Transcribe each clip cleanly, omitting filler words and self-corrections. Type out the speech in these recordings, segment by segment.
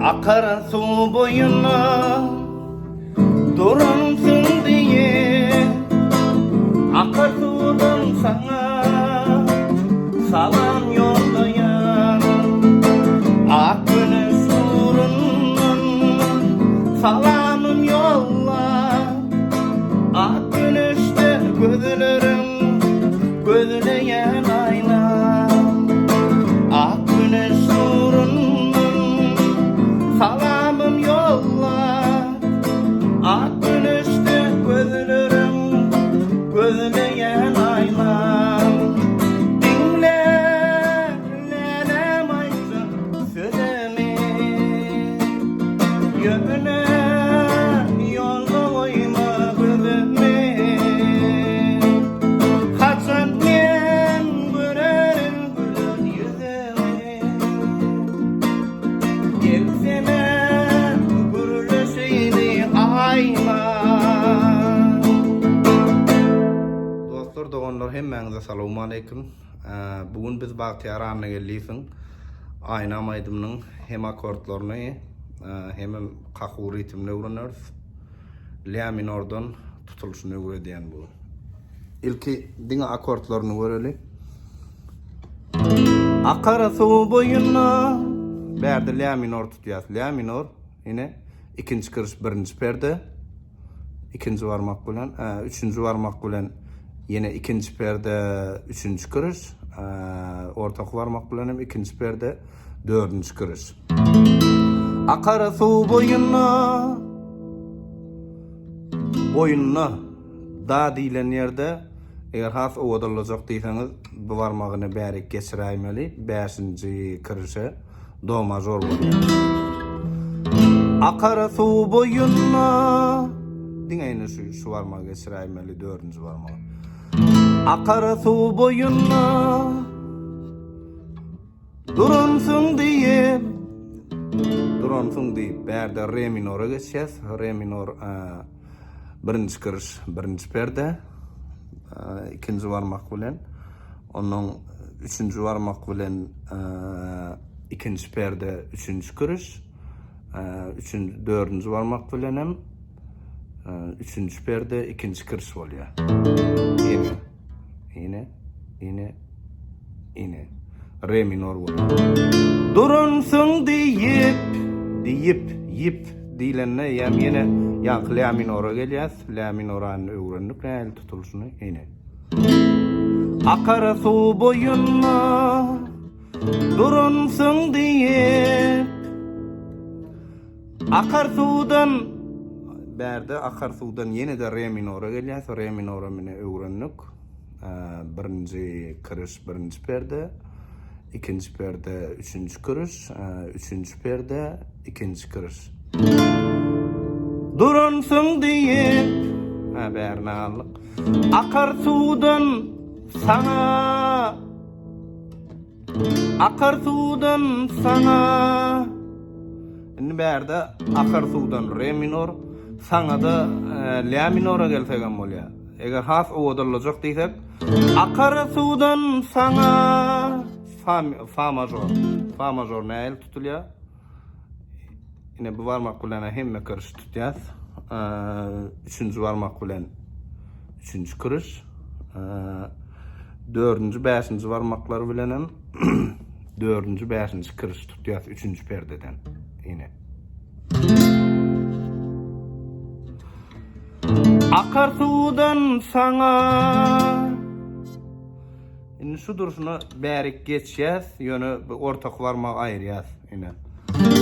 Akar suw boýuna duransyň diýip, Akar suwdan saňa salam ýollaýan. Ak güneş nurundan salamym ýolla, Ak güneşde gözleriň Gözleýän aýna Ak güneş nurundan Salamym ýolla Ak güneşde gözlerim Gözleýän aýna Diňle läläm aýtjak sözümi Ýöne ýolda goýma gözümi Haçan men görerin güler ýüzüňi Gelsene gürleşeýli aýna. Dostlar doganlar hemmäňize salowmaleýkim. Bu gün biz Bagtyýar Annageldiýewiň Aýnam aýdymynyň hem akkordlaryny hemem kakuw ritmini öwreneris. Lä minordan tutulyşyny öwredýän bu. Ilki diňe akkordlaryny göreli. Akar suw boýunda bärde lä minor tutýas. Lä minor ine ikinji kiriş birinji perde. Ikinji barmak bilen, üçünji barmak bilen ýene ikinji perde üçünji kiriş, ortaky barmak bilen hem ikinji perde dördünji kiriş. Akar suw boýunda boýunda da diýlen ýerde eger has owadanlajak diýseňiz bu barmagyny bärik geçiräýmeli bäşinji kirişe do mažor bolýar. Akar suw boýunda diňe ine şu şu barmagy geçiräýmeli dördünji barmagy. Akar suw boýunda Duransyň diýip, duransyň diýip, bärde re minora geçýäs. Re minor birinji kiriş, birinji perde, ikinji barmak bilen. Ondan üçünji barmak bilen ikinji perde, üçünji kiriş, üçünji, dördünji barmak bilen hem üçünji perde, ikinji kiriş bolýar. Ine, ine, ine. Ine, re minor bolýar. Duransyň diýip, diýip, ýip diýlende eýýäm ýene ýaňky lä minora gelýäs. Lä minorany öwrendik nähili tutulyşyny. Ine. Akar suw boýunda duransyň diýip. Akar suwdan bärde akar suwdan ýene-de re minora gelýäs. Re minora mine öwrendik. Birinji kiriş birinji perde, ikinji perde üçünji kiriş, üçünji perde ikinji kiriş. Duransyň diýip, ha bärini aldyk. Akar suwdan saňa Akar suwdan saňa Indi bärde akar suwdan re minor, saňa-da lä minora gelsegem bolýar. Eger has owadanlajak diýsek, akar suwdan saňa fa, fa mažor. Fa mažor nähili tutulýar? Ine bu barmak bilen hemme kiriş tutýas. Üçünji barmak bilen üçünji kiriş. Dördünji, bäşinji barmaklar bilen hem dördünji, bäşinji kiriş tutýas üçünji perdeden. Ine. Akar suwdan saňa Indi şu durşuna bärik geçýäs, ýöne bu ortaky barmagy aýyrýas. Ine.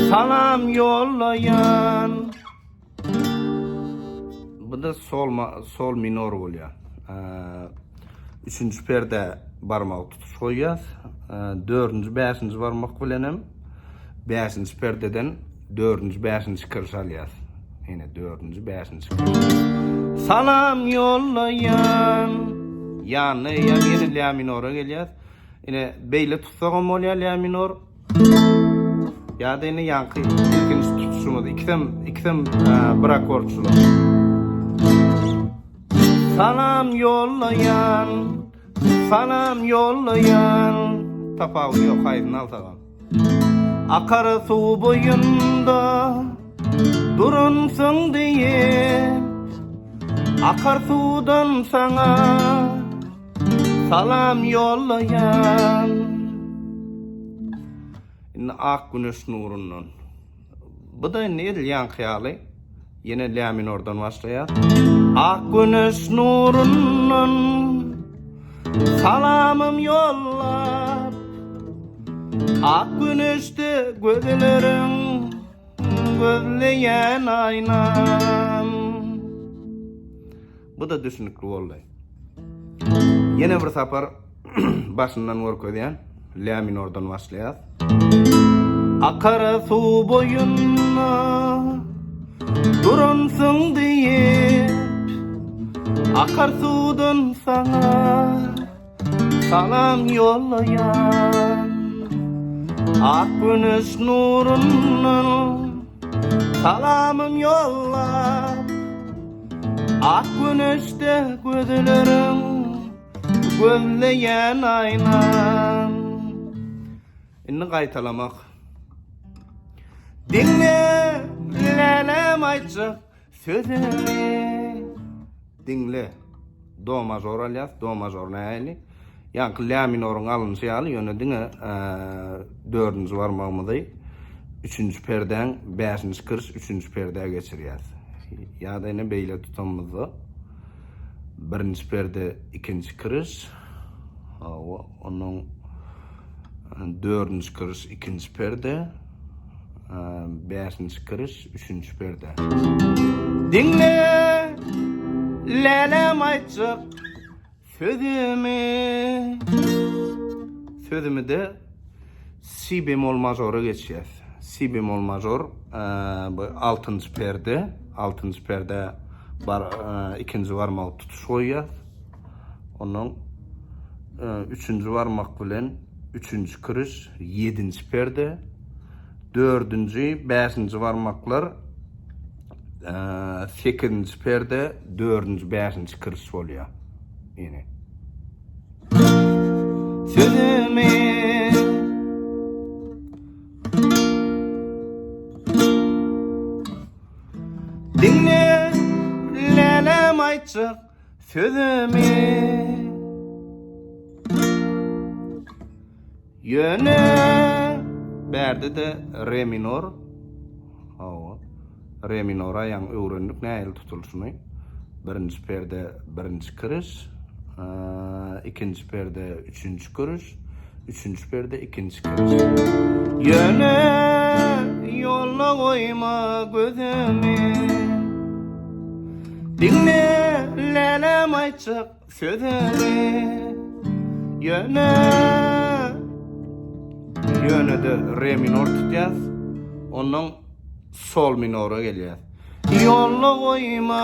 Salam ýollaýan. Bu da sol sol minor bolýar. Üçünji perde barmagy tutuş goýýas. Dördünji, bäşinji barmak bilen hem bäşinji perdeden dördünji, bäşinji kiriş alýas. Ine dördünji, bäşinji kiriş. Salam ýollaýan. Ýanyna eýýäm ýene lä minora gelýäs. Ine beýle tutsagam bolýar lä minor. Ýa-da ine ýaňky ilkinji tutuşymyz ikisem ikisem bir akkordçylar. Salam ýollaýan, salam ýollaýan. Tapawudy ýok haýsyny alsagam. Akar suw boýunda duransyň diýip, Akar suwdan saňa salam ýollaýan. Indi ak güneş nurundan. Bu-da indi edil ýaňky ýaly ýene lä minordan başlaýar. Ak güneş nurundan salamym ýollap, Ak güneşde gözleriň gözleýän aýnam. Bu-da düşünikli boldy. Ýene bir sapar başyndan görkezýän. Lä minordan başlaýas. Akar suw boýunda duransyň diýip, Akar suwdan saňa salam ýollaýan. Ak güneş nurundan salamym ýollap, Ak güneşde gözleriň Gözleýän aýnam. Indi gaýtalamak. Diňle, läläm aýtjak sözümi. Diňle. Do mažor alýas. Do mažor nähili? Ýaňky lä minoryň alynşy ýaly, ýöne diňe dördünji barmagymyzy üçünji perdäň bäşinji kiriş üçünji perdä geçirýäs. Ýa-da ine beýle tutanymyzda Birinji perde ikinji kiriş. Hawa, onuň dördünji kiriş ikinji perde. Bäşinji kiriş üçünji perde. Diňle, läläm aýtjak sözümi. Sözümi de Si bemol mažora geçýäs. Si bemol mažor bu altynjy perde, altynjy perde bar ikinji barmagy tutuş goýýas. Ondan üçünji barmak bilen üçünji kiriş, ýedinji perde, dördünji, bäşinji barmaklar sekizinji perde, dördünji, bäşinji kiriş bolýar. Ýene. Sözümi Diňle läläm aýtjak sözümi Ýöne bärde-de re minor Hawa. Re minora ýaňy öwrendik nähili tutulyşyny. Birinji perde birinji kiriş, ikinji perde üçünji kiriş, üçünji perde ikinji kiriş. Ýöne ýolda goýma gözümi. Diňle läläm aýtjak sözümi. Ýöne Ýöne-de re minor tutýas. Ondan Sol minora gelýär. Ýolda goýma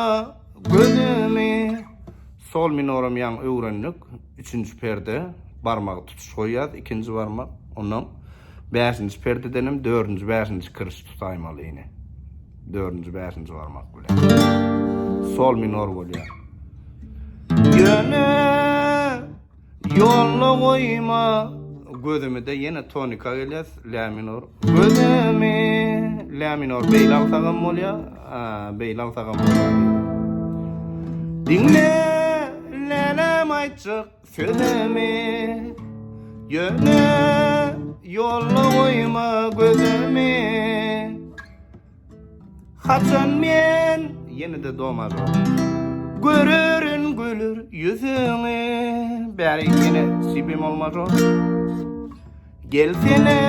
gözümi. Sol minoram ýaňy öwrendik. Üçünji perde barmagy tutuş goýýas, ikinji barmak. Ondan bäşinji perdedenem dördünji, bäşinji kiriş tutaýmaly ine. Dördünji, bäşinji barmak bilen. Sol minor bolýar. Ýöne Ýolda goýma gözümi-de ýene tonika gelýäs, lä minor. Gözümi lä minor beýle alsagam bolýar, beýle alsagam bolýar. Diňle läläm aýtjak sözümi. Ýöne ýolda goýma gözümi. Haçan men ýene-de do mažor. Görerin güler ýüzüňi. Bäri ýene si bemol mažor. Gelsene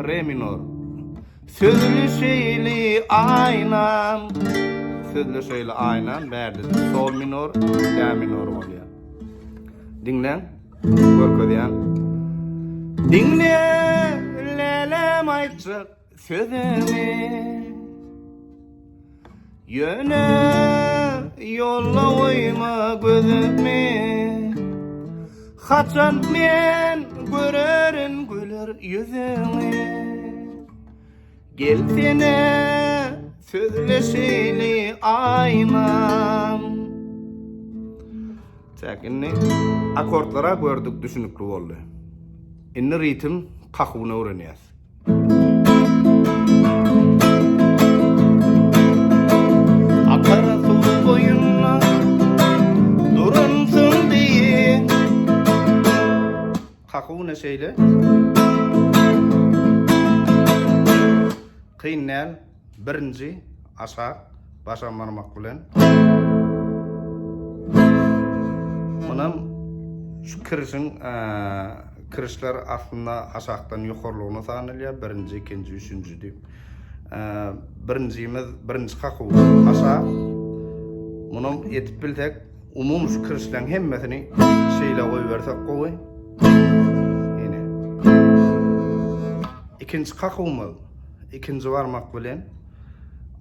re minor. Sözleşeýli aýnam. Sözleşeýli aýnam bärde-de sol minor, la minor bolýar. Diňläň, görkezýän. Diňle, läläm aýtjak Sözümi Ýöne ýolda goýma gözümi Haçan men görerin güler ýüzüňi Gelsene sözleşeli aýnam Çäk indi akordlara gördük düşünikli boldy. Indi ritm kahuny öwrenýäs. şeýle. Kyn däl. Birinji aşak başam barmak bilen. Munam şu kirişiň kirişler aslynda aşakdan ýokarlygyna sanalýar. Birinji, ikinji, üçünji diýip. Birinjimiz birinji kakuw aşak. Munam edip bilsek, umumy şu kirişleň hemmesini şeýle goýbersek gowy. Ine. Ikinji kakuwymyz Ikinji barmak bilen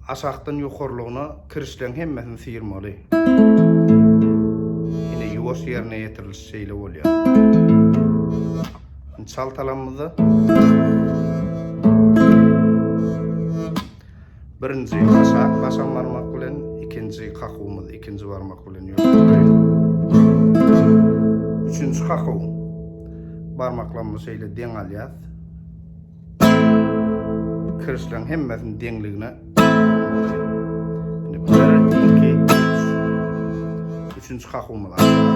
aşakdan ýokarlygyna kirişleň hemmesini syrmaly. Ine ýuwaş ýerine ýetirilişi şeýle bolýar. Indi çalt alanymyzda birinji aşak başam barmak bilen, ikinji kakuwymyz ikinji barmak bilen ýokary. Üçünji kakuw barmaklarymyzy şeýle deň alýas. Kirişleň hemmesini deňligine Indi 1 2 3. Üçünji kakuwymyz aşağı.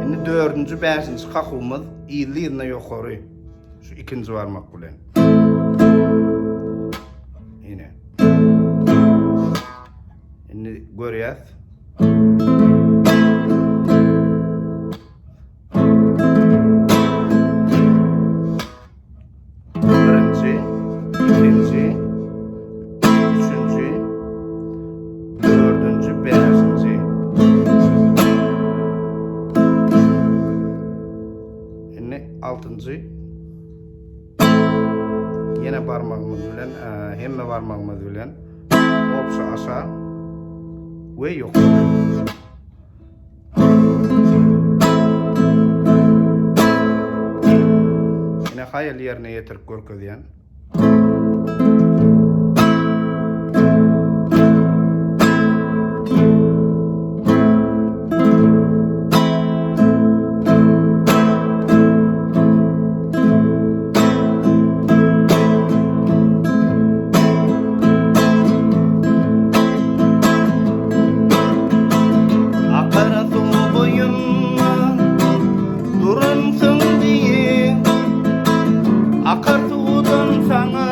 Indi dördünji, bäşinji kakuwymyz yzly-yzyna ýokary. Şu ikinji barmak bilen. Ine. Indi görýäs. Birinji, ikinji, üçünji, dördünji, bäşinji. Indi altynjy. Ýene barmagymyz bilen, e, hemme barmagymyz bilen opşa aşağı we ýokary. Ine haýal ýerine ýetirip görkezýän. Akar suw boýunda duransyň diýip, Akar suwdan saňa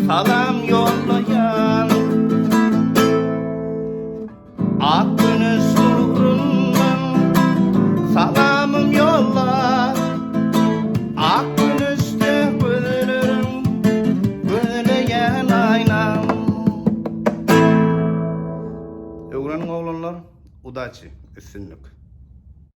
salam ýollaýan. Ak güneş nurundan salamym ýolla, Ak güneşde gözlerim gözleýän aýnam. Öwreniň oglanlar, udaçi, üstünlik.